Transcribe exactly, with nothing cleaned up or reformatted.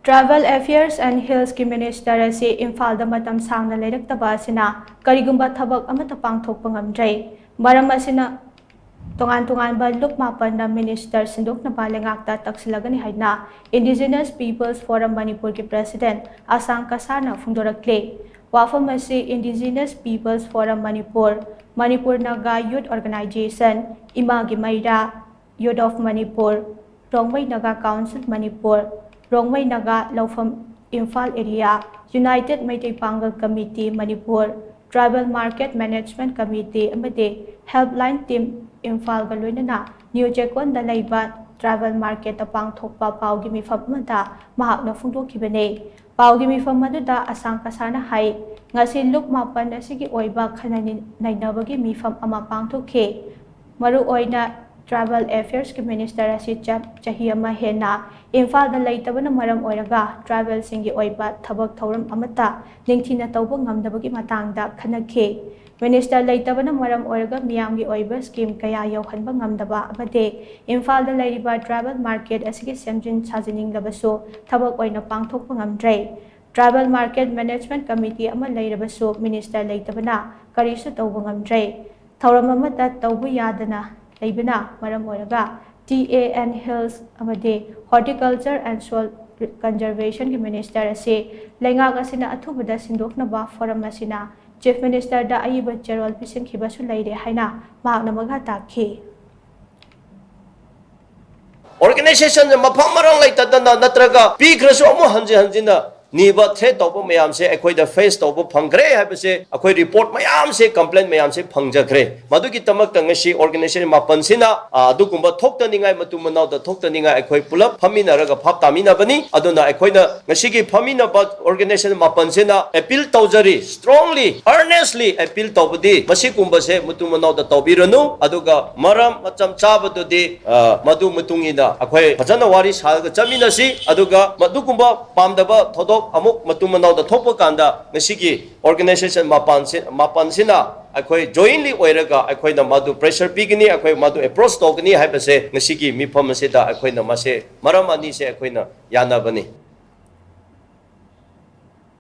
Tribal Affairs and Hillsꯀꯤ Minister ꯑꯁꯤ ꯏꯝꯐꯥꯜꯗ ꯃꯇꯝ ꯁꯥꯡꯅ ꯂꯩꯔꯛꯇꯕ ꯑꯁꯤꯅ ꯀꯔꯤꯒꯨꯝꯕ ꯊꯕꯛ ꯑꯃꯠꯇ ꯄꯥꯡꯊꯣꯛꯄ ꯉꯝꯗ꯭ꯔꯦ꯫ ꯃꯔꯝ ꯑꯁꯤꯅ ꯇꯣꯉꯥꯟ ꯇꯣꯉꯥꯟꯕ ꯂꯨꯞ ꯃꯥꯄꯟꯅ Minister ꯁꯤꯟꯗꯣꯛꯅꯕ ꯂꯩꯉꯥꯛꯇ ꯇꯛꯁꯤꯜꯂꯒꯅꯤ ꯍꯥꯏꯅ Indigenous Peoples Forum ꯃꯅꯤꯄꯨꯔꯒꯤ President ꯑꯁꯥꯡ ꯀꯁꯥꯔꯅ ꯐꯣꯡꯗꯣꯔꯛꯂꯤ꯫ ꯋꯥꯐꯝ ꯑꯁꯤ Indigenous Peoples Forum Manipur, Manipur Naga Youth Organization, ꯏꯃꯥꯒꯤ ꯃꯩꯔꯥ, Youth of Manipur, Rongmei Naga Council Manipur, Rongmei Naga Laufam Imphal Area, United Meitei Pangal Committee Manipur, Tribal Market Management Committee ꯑꯃꯗꯤ Helpline Team ꯏꯝꯐꯥꯜꯒ ꯂꯣꯏꯅꯅ new ꯆꯦꯀꯣꯟꯗ ꯂꯩꯕ Tribal Marketꯇ ꯄꯥꯡꯊꯣꯛꯄ ꯄꯥꯎꯒꯤ ꯃꯤꯐꯝ ꯑꯃꯗ ꯃꯍꯥꯛꯅ ꯐꯣꯡꯗꯣꯛꯈꯤꯕꯅꯤ꯫ ꯄꯥꯎꯒꯤ ꯃꯤꯐꯝ ꯑꯗꯨꯗ ꯑꯁꯥꯡ ꯀꯁꯥꯔꯅ ꯍꯥꯏ, ꯉꯁꯤ ꯂꯨꯞ ꯃꯥꯄꯟ ꯑꯁꯤꯒꯤ ꯑꯣꯏꯕ ꯈꯟꯅ ꯅꯩꯅꯕꯒꯤ ꯃꯤꯐꯝ ꯑꯃ ꯄꯥꯡꯊꯣꯛꯈꯤ꯫ ꯃꯔꯨꯑꯣꯏꯅ Tribal Affairsꯀꯤ Minister ꯑꯁꯤ ꯆ-, ꯆꯍꯤ ꯑꯃ ꯍꯦꯟꯅ ꯏꯝꯐꯥꯜꯗ ꯂꯩꯇꯕꯅ ꯃꯔꯝ ꯑꯣꯏꯔꯒ tribalꯁꯤꯡꯒꯤ ꯑꯣꯏꯕ ꯊꯕꯛ ꯊꯧꯔꯝ ꯑꯃꯠꯇ ꯅꯤꯡꯊꯤꯅ ꯇꯧꯕ ꯉꯝꯗꯕꯒꯤ ꯃꯇꯥꯡꯗ ꯈꯟꯅꯈꯤ꯫ Minister ꯂꯩꯇꯕꯅ ꯃꯔꯝ ꯑꯣꯏꯔꯒ ꯃꯤꯌꯥꯝꯒꯤ ꯑꯣꯏꯕ scheme ꯀꯌꯥ ꯌꯧꯍꯟꯕ ꯉꯝꯗꯕ ꯑꯃꯗꯤ ꯏꯝꯐꯥꯜꯗ ꯂꯩꯔꯤꯕ Tribal Market ꯑꯁꯤꯒꯤ ꯁꯦꯝꯖꯤꯟ ꯁꯥꯖꯤꯟꯅꯤꯡꯂꯕꯁꯨ ꯊꯕꯛ ꯑꯣꯏꯅ ꯄꯥꯡꯊꯣꯛꯄ ꯉꯝꯗ꯭ꯔꯦ꯫ Tribal Market Management Committee ꯑꯃ ꯂꯩꯔꯕꯁꯨ Minister ꯂꯩꯇꯕꯅ ꯀꯔꯤꯁꯨ ꯇꯧꯕ ꯉꯝꯗ꯭ꯔꯦ꯫ ꯊꯧꯔꯝ ꯑꯃꯠꯇ ꯇꯧꯕ ꯌꯥꯗꯅ ꯂꯩꯕꯅ ꯃꯔꯝ ꯑꯣꯏꯔꯒ T A N Hills ꯑꯃꯗꯤ Horticulture and Soil Conservationꯒꯤ Minister ꯑꯁꯤ ꯂꯩꯉꯥꯛ ꯑꯁꯤꯅ ꯑꯊꯨꯕꯗ ꯁꯤꯟꯗꯣꯛꯅꯕ Forum ꯑꯁꯤꯅ Chief Ministerꯗ ꯑꯏꯕ ꯆꯦꯔꯣꯜ ꯄꯤꯁꯤꯟꯈꯤꯕꯁꯨ ꯂꯩꯔꯦ ꯍꯥꯏꯅ ꯃꯍꯥꯛꯅ ꯃꯈꯥ ꯇꯥꯈꯤ꯫ Organization ꯃꯐꯝ ꯃꯔꯥꯡ ꯂꯩꯇꯗꯅ ꯅꯠꯇ꯭ꯔꯒ ꯄꯤꯈ꯭ꯔꯁꯨ ꯑꯃꯨꯛ ꯍꯟꯖꯤꯟ ꯍꯟꯖꯤꯟꯅ ꯅꯤꯕ threat ꯇꯧꯕ ꯃꯌꯥꯝꯁꯦ ꯑꯩꯈꯣꯏꯗ face ꯇꯧꯕ ꯐꯪꯈ꯭ꯔꯦ ꯍꯥꯏꯕꯁꯦ ꯑꯩꯈꯣꯏ report ꯃꯌꯥꯝꯁꯦ, complaint ꯃꯌꯥꯝꯁꯦ ꯐꯪꯖꯈ꯭ꯔꯦ꯫ ꯃꯗꯨꯒꯤꯗꯃꯛꯇ ꯉꯁꯤ organization ꯃꯥꯄꯟꯁꯤꯅ, ꯑ, ꯑꯗꯨꯒꯨꯝꯕ ꯊꯣꯛꯇꯅꯤꯡꯉꯥꯏ, ꯃꯇꯨ ꯃꯅꯥꯎꯗ ꯊꯣꯛꯇꯅꯤꯡꯉꯥꯏ ꯑꯩꯈꯣꯏ ꯄꯨꯂꯞ ꯐꯝꯃꯤꯟꯅꯔꯒ ꯚꯥꯞ ꯇꯥꯃꯤꯟꯅꯕꯅꯤ꯫ ꯑꯗꯨꯅ ꯑꯩꯈꯣꯏꯅ ꯉꯁꯤꯒꯤ ꯐꯝꯃꯤꯟꯅꯕ organization ꯃꯥꯄꯟꯁꯤꯅ appeal ꯇꯧꯖꯔꯤ, strongly, earnestly appeal ꯇꯧꯕꯗꯤ ꯃꯁꯤꯒꯨꯝꯕꯁꯦ ꯃꯇꯨ ꯃꯅꯥꯎꯗ ꯇꯧꯕꯤꯔꯅꯨ꯫ ꯑꯗꯨꯒ ꯃꯔꯝ ꯃꯆꯝ ꯆꯥꯕꯗꯨꯗꯤ, ꯑ, ꯃꯗꯨ ꯃꯇꯨꯡ ꯏꯟꯅ ꯑꯩꯈꯣꯏ ꯐꯖꯅ ꯋꯥꯔꯤ ꯁꯥꯔꯒ ꯆꯠꯃꯤꯟꯅꯁꯤ꯫ ꯑꯗꯨꯒ ꯃꯗꯨꯒꯨꯝꯕ ꯄꯥꯝꯗꯕ ꯊꯧꯗꯣꯛ ꯑꯃꯨꯛ ꯃꯇꯨ ꯃꯅꯥꯎꯗ ꯊꯣꯛꯄ ꯀꯥꯟꯗ ꯉꯁꯤꯒꯤ organization ꯃꯥꯄꯟꯁꯤ-, ꯃꯥꯄꯟꯁꯤꯅ ꯑꯩꯈꯣꯏ jointly ꯑꯣꯏꯔꯒ ꯑꯩꯈꯣꯏꯅ ꯃꯗꯨ pressure ꯄꯤꯒꯅꯤ, ꯑꯩꯈꯣꯏ ꯃꯗꯨ approach ꯇꯧꯒꯅꯤ ꯍꯥꯏꯕꯁꯦ ꯉꯁꯤꯒꯤ ꯃꯤꯐꯝ ꯑꯁꯤꯗ ꯑꯩꯈꯣꯏꯅ ꯃꯁꯦ ꯃꯔꯝ ꯑꯅꯤꯁꯦ ꯑꯩꯈꯣꯏꯅ ꯌꯥꯅꯕꯅꯤ꯫